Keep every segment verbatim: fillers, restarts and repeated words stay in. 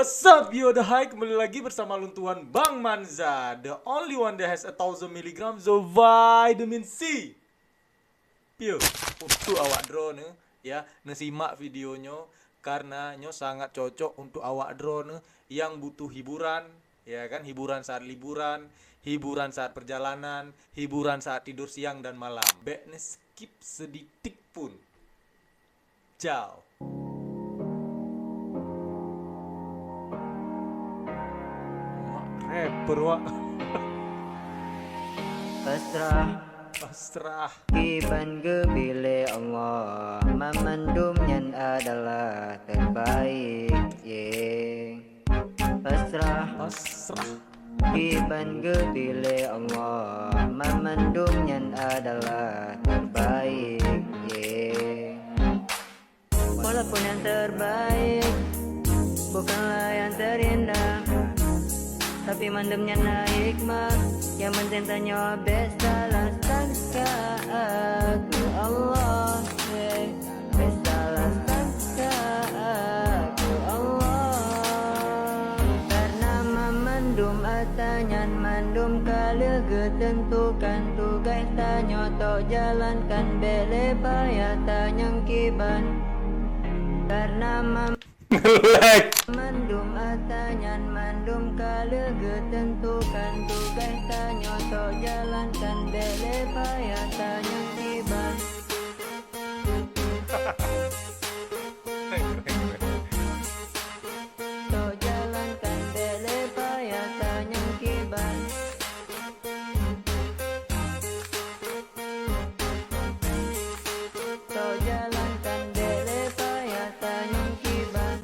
Sup yo, the high, kembali lagi bersama lôn tuan Bang Manza, the only one that has a thousand milligrams of vitamin C. Piye untuk awak droeneuh, ya, neusimak video nyoe, karena nyoe sangat cocok untuk awak droeneuh yang butuh hiburan, ya kan, hiburan saat liburan, hiburan saat perjalanan, hiburan saat tidur siang dan malam. Bék neuskip seditik pun. Ciao. Mak rapper, wak. Pasrah. Pasrah. Kiban geubri lé Allah, mamandum nyan adalah terbaik, yeah. Pasrah. Pasrah. Kiban geubri lé Allah, mamandum nyan adalah terbaik, yeah. Walaupun yang terbaik bukanlah yang terindah, tapi mandum nyan na hikmah. Yang penting tanyoe bék salah sangka, aku Allah, eh. Bék salah sangka, aku Allah. Karena mamandum ata nyan mandum ka lheueh geuteuntukan, tugaih tanyoe tok jalankan, bék lé payah tanyong kiban. Karena mam- Ngelek. Mandum ata nyan mandum ka lheueh geuteuntukan, tugaih tanyoe tok jalankan, bék lé payah tanyong kiban. Tok jalankan, bék lé payah tanyong kiban. Tok jalankan, bék lé payah tanyong kiban.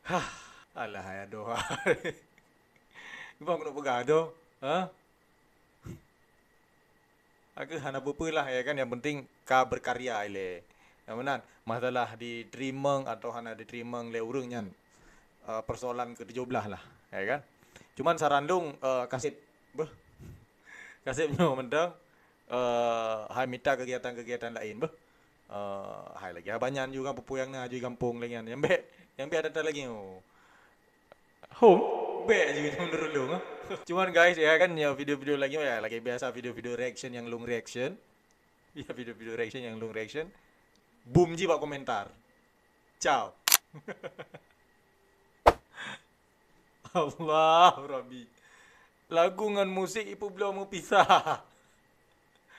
Hah, alah, hai adoe. Kiban keuneuk peugah adoe, ha? Aku hana peue-peue lah, ya kan, yang penting ka berkarya ilée. Nyang meunan, masalah diteurimong atau hana diteurimong lé ureuëng nyan, eh, persoalan ketujuh belas lah, ya kan. Cuman saran lôn, eh, kaseb, beuh, kaseb nyoe mantong, eh, hai mita kegiatan-kegiatan laén, beuh. Eh, hai lagée haba nyan ju kan, peue-peue nyang na ju gampông lagée nyan. Nyang bék, nyang bék ada lagée nyoe. Hom, bék ju nyoe menurut lôn, ah. Cuman guys, ya kan, ya video-video lagée nyoe ya, lagée biasa video-video reaction nyang lôn reaction. Ya, video-video reaction nyang lôn reaction. Boom ji bak komentar. Ciao. Allah Rabbi. Lagu ngon musik ipeubloe meupisah.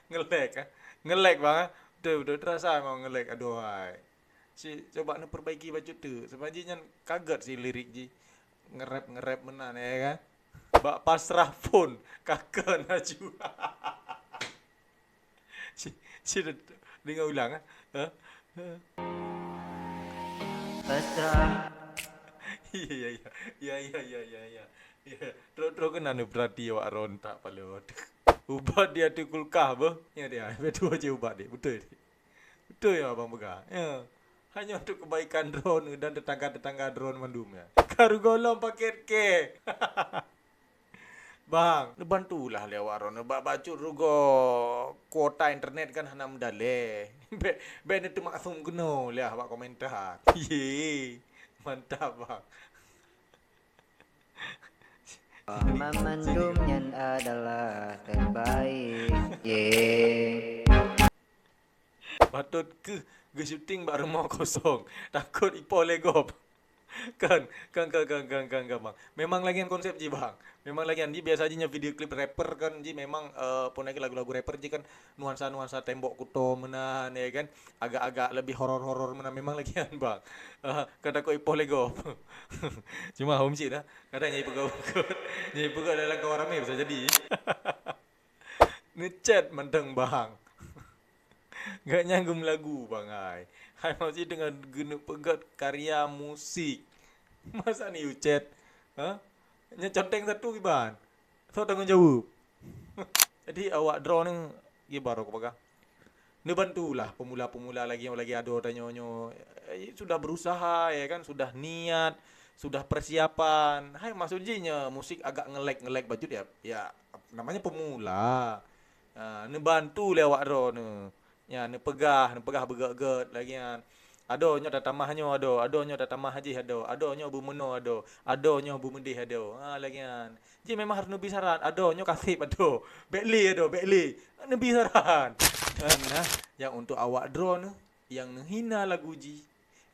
Ngelek, ah. Ngelek, bang, ah. Betul, betul. Terasa memang ngelek. Aduhai. Si, coba neupeurbaiki bacut teuk. Sebab jih nyan kaget si lirik jih. Ngerep-ngerep meunan, ya kan? Bak pasrah phon. Kakon aju. Si, si, dengar ulang, ah. Ha? Pasrah. Iya, iya, iya. Iya, iya, iya, iya, iya. Iya. Trok-trok keunan neupeurati awak rontak paloe. Ubat di ateueh kulkah beuh. Ya dia, betul aja ubat dia. Betul dia. Betul ya abang peugah. Ya. Hanya untuk kebaikan droeneuh dan tetangga-tetangga droeneuh mandum ya. Ka rugoe lom paket keh. Bang, neubantulah lé awak droeneuh bak bacut rugoe kuota internet kan hana meudalée. Bék, bék neuteumaksum keunoe lé bak komentar. Ye, mantap, bang. Mamandum nyan adalah terbaik. Ye. Patôt keuh geusyuting bak rumoh kosong. Takot ipoh lé gob. Kan, kan, kan, kan, kan, kan, kan, bang. Memang lagée nyan konsep jih, bang. Memang lagée nyan jih, biasa jih nyan video klip rapper kan jih memang, eh, pun lagi lagu-lagu rapper jih kan nuansa-nuansa tembok kuto meunan, ya kan. Agak-agak lebih horor-horor meunan memang lagée nyan, bang. Eh, kan takot ipoh lé gob. Cuma hom cit dah. Kadang nyai peugah-peugah. Nyai peugah dalam kawan ramé bisa jadi. Neuchat mantong bang. Gak nyan geumlagu bang ai. Hai masih dengan geuneuk peugét karya musik. Masa ni ucet? Ha? Nya conteng satu kiban. So tanggung jawab. Jadi awak droeneuh kiban rot kupeugah. Neubantulah pemula-pemula lagi, lagi adoe tanyoe nyoe, eh, sudah berusaha, ya kan, sudah niat, sudah persiapan. Hai, maksud jih nyoe musik agak nge-lag, nge-lag bacut ya. Ya, namanya pemula. Ah, neubantu lé awak droeneuh. Ya, neupeugah, neupeugah beugét-gét lagi nyan. Adoe nyoe tatamah nyoe adoe, adoe nyoe tatamah jih adoe, adoe nyoe beumeunoe adoe, adoe nyoe beumeudeh adoe. Ha, lagèe nyan. Jih memang harôh neubi syarat, adoe nyoe kaseb adoe, bèk lé adoe, bèk lé. Neubi syarat. Nah, nyang untuk awak droeneuh, nyang neuhina lagu jih,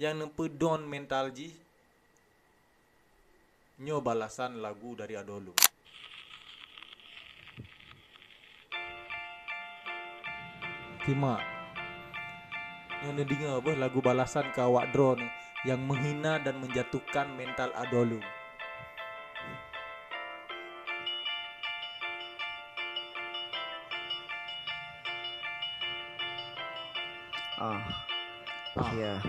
nyang neupeudon mental jih, nyoe balasan lagu dari adoe lôn. Simak. Nyoe neudeungoe beuh lagu balasan keu awak droeneuh nyang meuhina dan menjatuhkan mental adoe lôn. Ah. Ah. Yeah.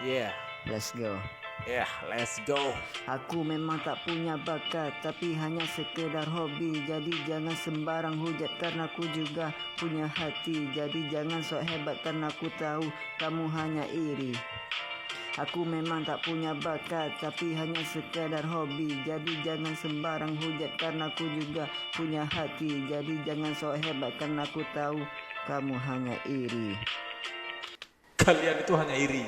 Yeah. Let's go. Yeah, let's go. Aku memang tak punya bakat, tapi hanya sekedar hobi. Jadi jangan sembarang hujat, karena ku juga punya hati. Jadi jangan sok hebat, karena ku tahu kamu hanya iri. Aku memang tak punya bakat, tapi hanya sekadar hobi. Jadi jangan sembarang hujat, karena ku juga punya hati. Jadi jangan sok hebat, karena ku tahu kamu hanya iri. Kalian itu hanya iri.